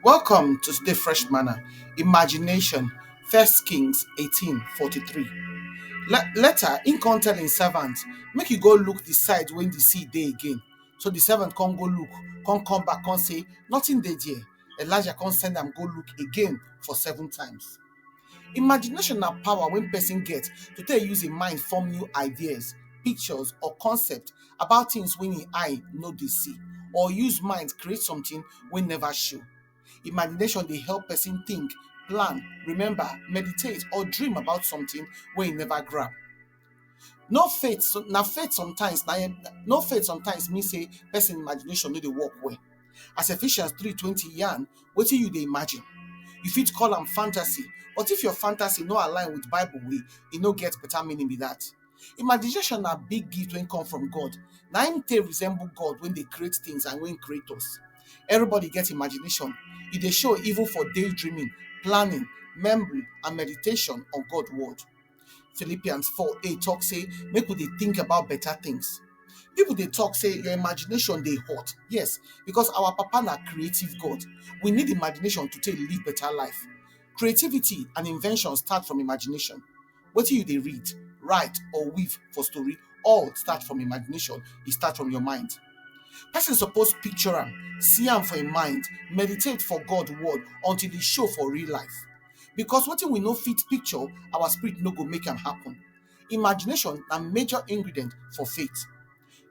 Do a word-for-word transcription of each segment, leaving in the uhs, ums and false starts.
Welcome to today Fresh Manna. Imagination, First Kings eighteen forty-three. Le- later, he come tell him servant, make you go look the side when the sea dey again. So the servant come go look, come come back, come say, nothing dey there. Elijah come send am go look again for seven times. Imagination na power when person get to take use im mind form new ideas, pictures or concept about things wey im eye no dey see, or use mind create something wey never show. Imagination dey help person think, plan, remember, meditate or dream about something wey im never grab. No faith, so- na faith sometimes, na no faith sometimes mean say person imagination no dey work well. As Ephesians three twenty yarn, wetin you dey imagine? You fit call am fantasy, but if your fantasy no align with Bible way, e no get better meaning be that. Imagination na big gift wey come from God. Na im take resemble God wey dey create things and wey create us. Everybody get imagination. E dey show even for daydreaming, planning, memory and meditation on God word. Philippians four eight talk say make we dey think about better things. People dey talk say your imagination dey hot. Yes, because our papa na creative God. We need imagination to take live better life. Creativity and invention start from imagination. Wetin you dey read, write or weave for story, all start from imagination. E start from your mind. Person suppose picture am, see am for im mind, meditate for God word until e show for real life. Because wetin we no fit picture, our spirit no go make am happen. Imagination na major ingredient for faith.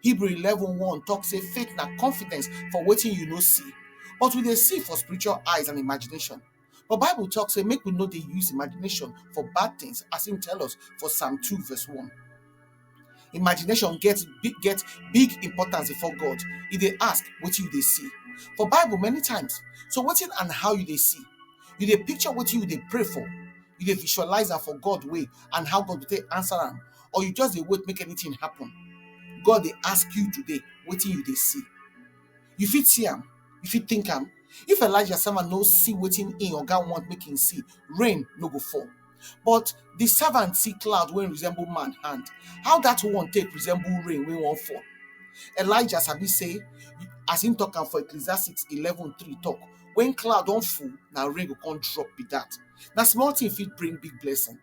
Hebrew eleven one talk say faith na confidence for wetin you no see, but we dey see for spiritual eyes and imagination. But Bible talk say make we no dey use imagination for bad things, as im tell us for Psalm two verse one. Imagination get big get big importance before God. E dey ask wetin you dey see. For Bible many times, so wetin and how you dey see? You dey picture wetin you dey pray for? You dey visualize am for God way and how God go take answer am, or you just dey wait make anything happen? God dey ask you today wetin you dey see. You fit see am, you fit think am. If Elijah servant no see wetin im oga want make im see, rain no go fall. But the servant see cloud wey resemble man hand. How that one take resemble rain wey wan fall? Elijah sabi say, as im talk am for Ecclesiastes eleven three talk, when cloud don full, na rain go come drop be that. Na small thing fit bring big blessing.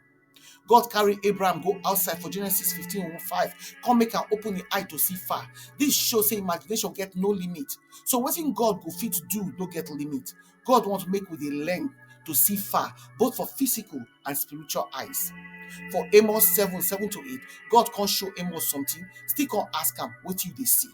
God carry Abraham go outside for Genesis fifteen five, come make am open im eye to see far. This show say imagination get no limit. So wetin God go fit do no get limit. God want make we dey learn to see far, both for physical and spiritual eyes. For Amos seven seven to eight, God come show Amos something, still come ask am wetin you dey see.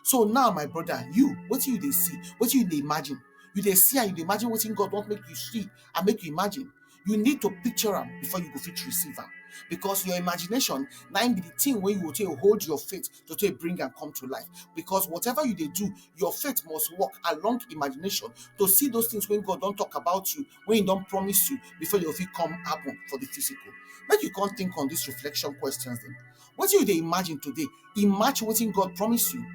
So now, my brother, you, wetin you dey see, wetin you dey imagine? You dey see and you dey imagine wetin God want make you see and make you imagine. You need to picture am before you go fit receive am, because your imagination na im be the thing wey you go take hold your faith to take bring am come to life. Because whatever you dey do, your faith must work along imagination to see those things wey God don talk about you, wey He don promise you before you fit come happen for the physical. Make you come think on these reflection questions dem. Wetin you dey imagine today, e match wetin God promise you?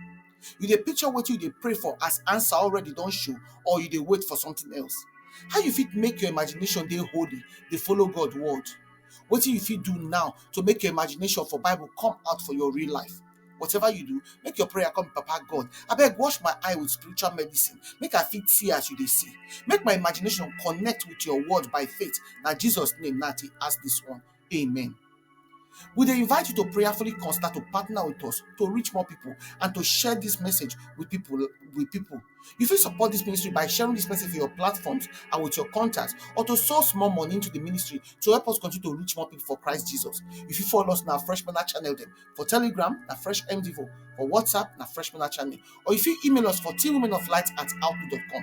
You dey picture wetin you dey pray for as answer already don show, or you dey wait for something else? How you fit make your imagination dey holy, dey follow God word? Wetin you fit do now to make your imagination for Bible come out for your real life? Whatever you do, make your prayer come, Papa God, abeg, wash my eye with spiritual medicine, make I fit see as you dey see. Make my imagination connect with your word by faith. Na Jesus name na I take ask this one. Amen. We dey invite you to prayerfully consider to partner with us to reach more people and to share this message with people. With people. You fit support this ministry by sharing this message for your platforms and with your contacts, or to sow small money into the ministry to help us continue to reach more people for Christ Jesus. You fit follow us on our Fresh Manna channel dem. For Telegram, na Fresh M Devo. For WhatsApp, na Fresh Manna channel. Or you fit email us for team women of light at outlook dot com.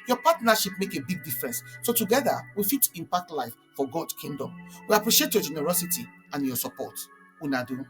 Your partnership make a big difference. So together, we fit impact life for God kingdom. We appreciate your generosity and your support. Una do.